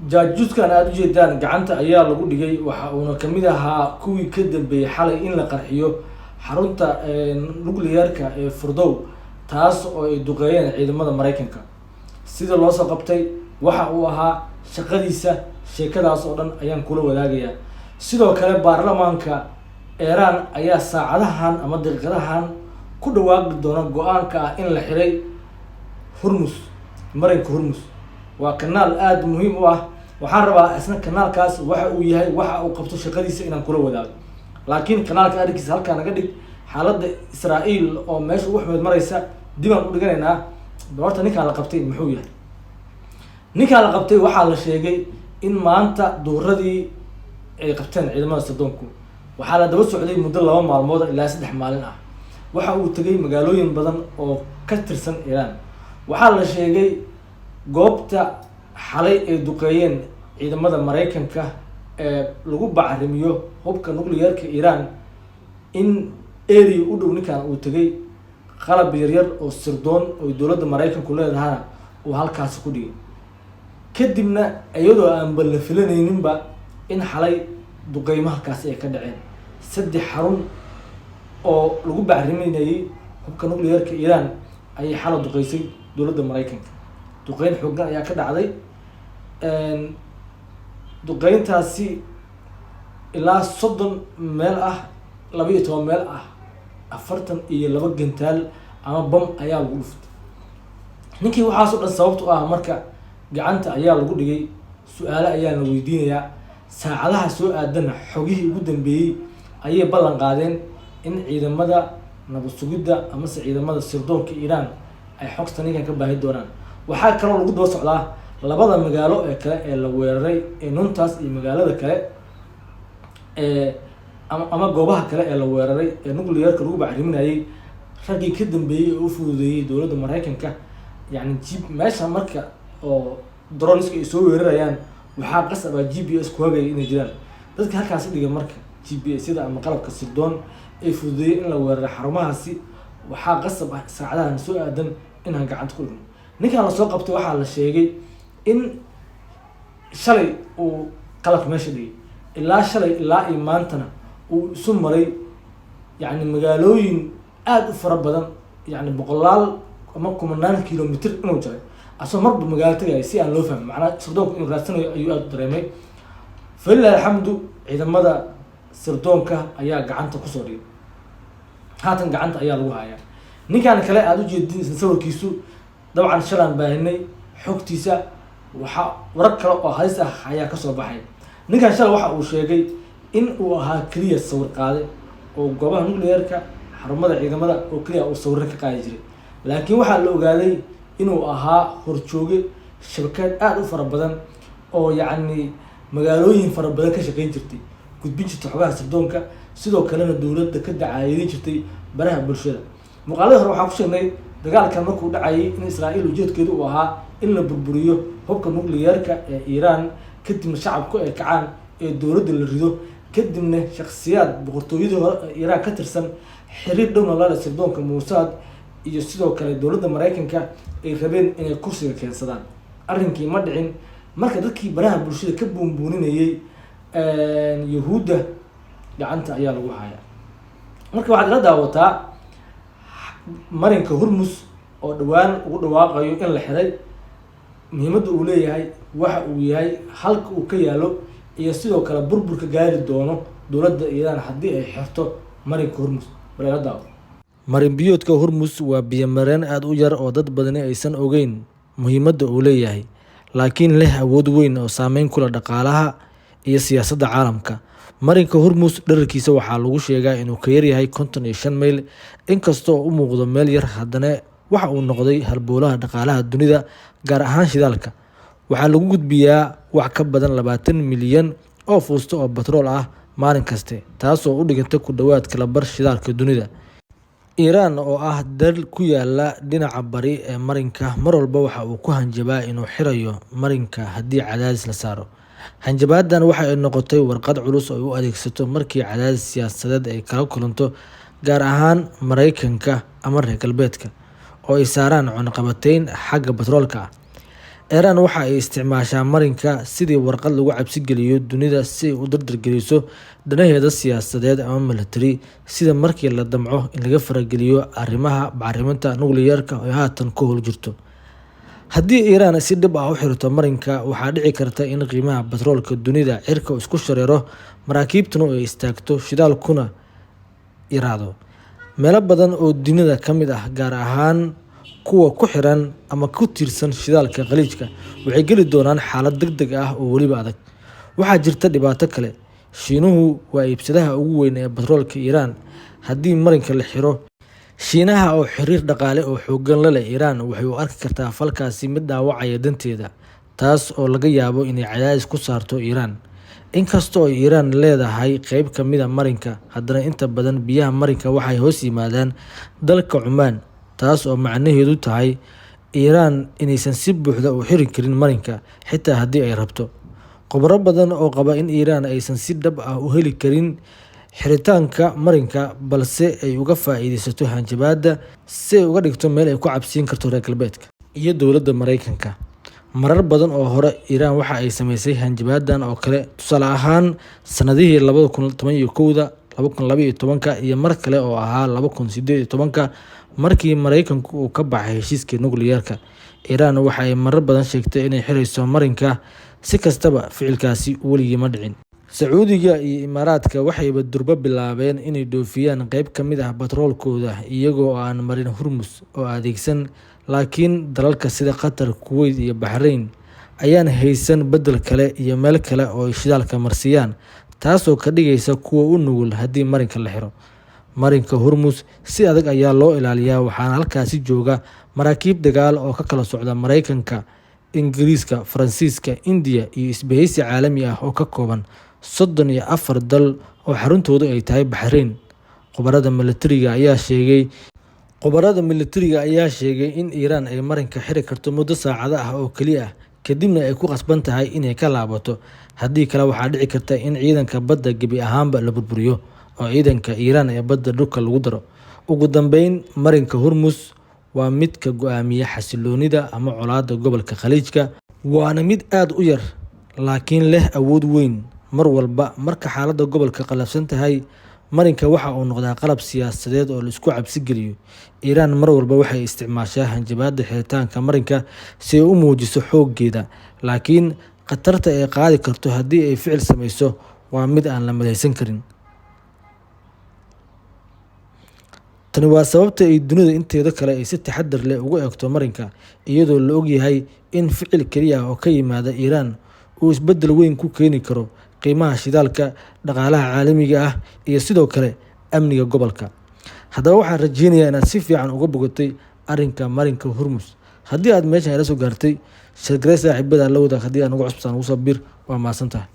Jaajuuskan aada ujeedaan gacanta ayaa lagu dhigay. Waxa uuna kamid ahaa kuwii ka dambeeyey xalay in la qarxiyo xarunta nuclearka ee Furdow, taas oo ay duqeeyeen ciidamada Maraykanka. Sida loo soo qabtay, waxa uu ahaa shaqadiisa, sheekadaas oo dhan ayaan kula wadaagayaa. Sidoo kale, baarlamaanka Iiraan ayaa saacadahan ama daqiiqadahan ku dhawaaqi doona go-aanka ah in la xiray Hurmus. Marinka Hurmus waa kanaal aada muhiim u ah. Waxaan rabaa isna kanaalkaas waxa uu yahay, waxa uu qabto, shaqadiisa inaan kula wadaago. Laakiin kanaalka arrinkiisa halkaa naga dhig. Xaaladda Israa'iil oo meesha ugu xumeed maraysa dibaan u dhiganaynaa. Horta ninkaan la qabtay muxuu yahay? Ninkaan la qabtay waxaa la sheegay in maanta duuradii ay qabteen ciidamada sirdoonku. Waxaa la daba socday muddo 2 maalmood ilaa 3 maalin ah. Waxa uu tegay magaalooyin badan oo ka tirsan Iiraan. Waxaa la sheegay goobta xalay ay duqeeyeen ciidamada Maraykanka ee lagu bacrimiyo hubka nuclearka Iiraan in area u dhow ninkan uu tegay, qalab yaryar oo sirdoon oo dowladda Maraykanku leedahana uu halkaasi ku dhigay. Kadibna iyadoo aanba la filanayninba in xalay duqeymo halkaasi ay ka dhaceen, saddex xarun oo lagu bacriminayay hubka nuclearka Iiraan ayay xalay duqeysay dowladda Maraykanka. Duqeyn xoogan ayaa ka dhacday. Duqeyntaasi ilaa 30 meel ah, 12 meel ah, 42 gantaal ama bam ayaa lagu dhuftay. Ninkii waxaas oo dhan sababta u ah marka gacanta ayaa lagu dhigay. Su-aalo ayaa la weydiinayaa saacadaha soo aadana. Xogihii ugu dambeeyey ayay ballan qaadeen in ciidamada nabad sugidda amase ciidamada sirdoonka Iiraan ay xogta ninkan ka baahi doonaan. Waxaa kaloo lagu daba socdaa labada magaalo ee kale ee la weeraray ee Nuntaas iyo magaalada kale ee ama goobaha kale ee la weeraray ee nuclearka lagu bacriminayay, raggii ka dambeeyey oo u fududeeyey dowladda Maraykanka. Yacni g meesha marka oo droneska ay soo weerarayaan, waxaa qasab ah GPS ku hagaya inay jiraan dadka halkaasi dhigay. Marka GPS yada ama qalabka sirdoon ay fududeeyey in la weeraray xarumahaasi, waxaa qasab ah saacadahan soo aadan inaan gacanta ku dhigno. Ninkan lasoo qabtay waxaa la sheegay in shalay uu qalabka meesha dhigay. Ilaa shalay ilaa iyo maantana uu isu maray, yacni, magaalooyin aada u fara badan, yacni boqolaal ama kumanaan kilomitr inuu jaray, asagoo marba magaalo tagaya si aan loo fahmin. Macnaha sirdoonku inuu raadsanayo ayuu aada u dareemay. Falilahi alxamdu, ciidamada sirdoonka ayaa gacanta kusoo dhigay. Haatan gacanta ayaa lagu hayaa. Ninkan kale aada ujeedin isla sawirkiisu, dabcan shalaan baahinay xogtiisa. Waxa warar kale oo halis ah ayaa kasoo baxay. Ninkan shalay waxa uu sheegay in uu ahaa keliya sawir qaade oo goobaha nuclearka, xarumada ciidamada oo keliya uu sawiro ka qaadi jiray. Laakiin waxaa la ogaaday inuu ahaa horjooge shabakad aada u fara badan oo, yacni, magaalooyin fara badan ka shaqeyn jirtay, gudbin jirtay xogaha sirdoonka, sidoo kalena dowladda ka dacaayadin jirtay baraha bulshada. Muuqaaladii hore waxaan ku sheegnay dagaalkan markuu dhacayay in Israa'iil ujeedkeedu uu ahaa in la burburiyo hubka nuclearka ee Iiraan, kadibna shacabku ay kacaan ee dowladda la rido, kadibna shaksiyaad boqortooyadii hore ee Iiraan ka tirsan, xiriir dhowna lale sirdoonka Mossad iyo sidoo kale dowladda Maraykanka, ay rabeen inay kursiga keensadaan. Arrinkii ma dhicin. Marka dadkii baraha bulshada ka buunbuuninayay Yahuudda gacanta ayaa lagu hayaa. Marka waxaad ila daawataa marinka Hurmus oo dhowaan ugu dhawaaqayo in la xiray, muhiimadda uu leeyahay, waxa uu yahay, halka uu ka yaalo iyo sidoo kale burburka gaari doono dowladda Iiraan haddii ay xirto marinka Hormus. Bal ila daawo. Marin biyoodka Hormus waa biyo-mareen aad u yar oo dad badani aysan ogeyn muhiimadda uu leeyahay, laakiin leh awood weyn oo saameyn ku leh dhaqaalaha iyo siyaasadda caalamka. Marinka Hormus dhererkiisa waxaa lagu sheegaa inuu ka yaryahay 55 mayl. Inkasta oo u muuqdo meel yar, haddana waxa uu noqday halbowlaha dhaqaalaha dunida, gaar ahaan shidaalka. Waxaa lagu gudbiyaa wax ka badan 20 milyan oo fuusto oo batrool ah maalin kasta, taasoo u dhiganta ku dhowaad kala bar shidaalka dunida. Iiraan oo ah dal ku yaalla dhinaca bari ee marinka, mar walba waxa uu ku hanjabaa inuu xirayo marinka haddii cadaadis la saaro. Hanjabaadan waxa ay noqotay warqad culus oo ay u adeegsato markii cadaadis siyaasadeed ay kala kulanto, gaar ahaan Mareykanka ama reer galbeedka, oo ay saaraan cunaqabatayn xagga batroolka ah. Iiraan waxa ay isticmaashaa marinka sidii warqad lagu cabsi geliyo dunida si ay u dardargeliso danaheeda siyaasadeed ama militari, sida markii la damco in laga farageliyo arrimaha bacriminta nukliyeerka oo ay haatan ku howl jirto. Haddii Iiraan si dhab ah u xirto marinka, waxaa dhici karta in qiimaha batroolka dunida cirka isku shareero, maraakiibtuna ay istaagto, shidaalkuna yaraado. Meelo badan oo dunida ka mid ah, gaar ahaan kuwa ku xiran ama ku tiirsan shidaalka Khaliijka, waxay geli doonaan xaalad degdeg ah oo weliba adag. Waxaa jirta dhibaato kale. Shiinuhu waa iibsadaha ugu weyn ee batroolka Iiraan. Haddii marinka la xiro, Shiinaha oo xiriir dhaqaale oo xooggan la leh Iiraan waxay u arki kartaa falkaasi mid dhaawacaya danteeda, taas oo laga yaabo inay cadaadis ku saarto Iiraan. Inkasta oo Iiraan leedahay qayb ka mid ah marinka, haddana inta badan biyaha marinka waxay hoos yimaadaan dalka Cumaan, taas oo macnaheedu tahay Iiraan inaysan si buuxda u xiri karin marinka, xitaa haddii ay rabto. Khubaro badan oo qaba in Iiraan aysan si dhab ah u heli karin xiritaanka marinka, balse ay uga faa'iideysato hanjabaadda si ay uga dhigto meel ay ku cabsiin karto reer galbeedka iyo dowladda Mareykanka. Marar badan oo hore, Iiraan waxa ay sameysay hanjabaadan oo kale, tusaale ahaan sanadihii 2011-da, 2012-ka iyo mar kale oo ahaa 2018-ka markii Mareykanku uu ka baxay heshiiskii nukliyeerka. Iiraan waxa ay marar badan sheegtay inay xirayso marinka, si kastaba ficilkaasi weligii ma dhicin. Sacuudiga iyo Imaaraadka waxayba durba bilaabeen inay dhoofiyaan qayb ka mid ah batroolkooda iyagoo aan marin Hormuz oo adeegsan, laakiin dalalka sida Qatar, Kuwait iyo Baxrayn ayaan haysan beddel kale iyo meel kale oo ay shidaalka marsiiyaan, taasoo ka dhigaysa kuwo u nugul haddii marinka la xiro. Marinka Hormuz si adag ayaa loo ilaaliyaa, waxaana halkaasi jooga maraakiib dagaal oo ka kala socda Mareykanka, Ingiriiska, Faransiiska, Indiya iyo isbahaysi caalami ah oo ka kooban 34 dal oo xaruntoodu ay tahay Baxrayn. Khubarada militariga ayaa sheegay in Iiraan ay marinka xiri karto muddo saacado ah oo keliya ah, kadibna ay ku qasban tahay inay ka laabato. Haddii kale, waxaa dhici karta in ciidanka badda gebi ahaanba la burburiyo oo ciidanka Iiraan ee badda dhulka lagu daro. Ugu dambeyn, marinka Hormuz waa midka go'aamiya xasilloonida ama colaadda gobolka Khaliijka, waana mid aad u yar laakiin leh awood weyn. Mar walba marka xaaladda gobolka qallafsan tahay, marinka waxa uu noqdaa qalab siyaasadeed oo la isku cabsi geliyo. Iiraan mar walba waxay isticmaashaa hanjabaadda xiritaanka marinka si ay u muujiso xooggeeda, laakiin khatarta ay qaadi karto haddii ay ficil sameyso waa mid aan la malaysan karin. Tani waa sababta ay dunida inteeda kale ay si taxaddar leh ugu eegto marinka, iyadoo la og yahay in ficil keliya oo ka yimaada Iiraan uu isbeddel weyn ku keeni karo qiimaha shidaalka, dhaqaalaha caalamiga ah iyo sidoo kale amniga gobolka. Haddaba waxaan rajeynayaa inaad si fiican uga bogatay arrinka marinka Hormuz. Haddii aad meeshan ila soo gaartay, share garee saaxiibada, la wadaag. Haddii aad nagu cusubtaan, ugu soo bir. Waa mahadsantahay.